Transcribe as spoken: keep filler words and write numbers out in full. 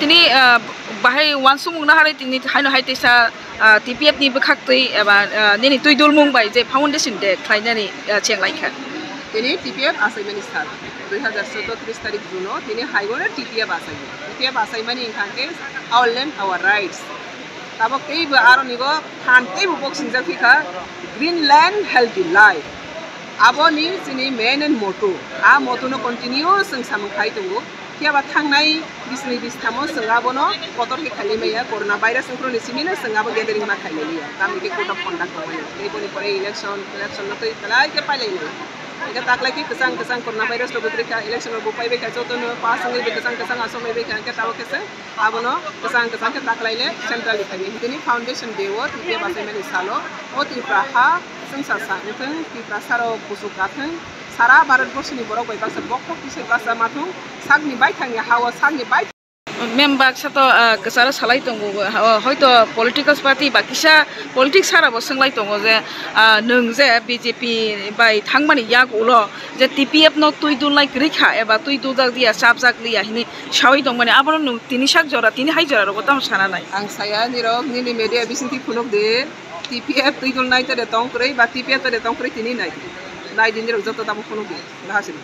Tini, ah, bahai uansukmung naharwi tini haino hai teisa, ah, T P F ni bwkhak twi eba, ah, nini twi dulmung bai je foundation day khlainani, ah, chenglaikha. Tini T P F achaimani sal, dui hazar choudo tris tarik June o tini haibono T P F achai. T P F achaimani wngkha khe our land, our rights. Tabok teibo aroni bo phan teibo boxing jak phikha, Green Land, Healthy Life. Aboni chini main and motto. A motto no continue chwng samung khai tongo. Phiya ba thangnai bisni bistamo chwng abono kotor khe khailai maya, corona virus wngphru ni simi no chwng abo gathering ma khailai liya. Tamni khe code of conduct tongmani. Tei boni pore election, election no twi belai khe pailai liya. Hingkhe taklai khe kwchang kwchang corona virus rok bwtwrwi kha, election rok bo paibai kha, joto no pass wngwi bo kwchang kwchang aswk laibai kha, hingkhe tabok khe se abono kwchang kwchang khe taklai le central ni phaini. Tini foundation day o T P F achaimani salo o Tripura ha chwngsa sa wngthwng, Tripura saro kuchuk kathwng, sara Bharat borsoni borok bai baksa bokhok bisai baksa mathwng, sakni baithangni ha o sakni bai Mem baksa to, ah, kwcharo salai tongo, ah, hoito political party ba kisa politics sara bo swnglai tongo je, ah, nwng je B J P bai thangmani yak ulo je T P F no twi dulnai kwrwi kha eba twi duljak liya, chapjak liya hini sawi tongmani, abono nwng tini sak jora, tini hai jora rogo tamo sana nai. Ang saya nirok nini media bisingtwi phunuk di, T P F twi dulnai tede tong kwrwi ba T P F tede tong kwrwi tini nai di. Nai di nirok joto tamo phunuk di, bahasini.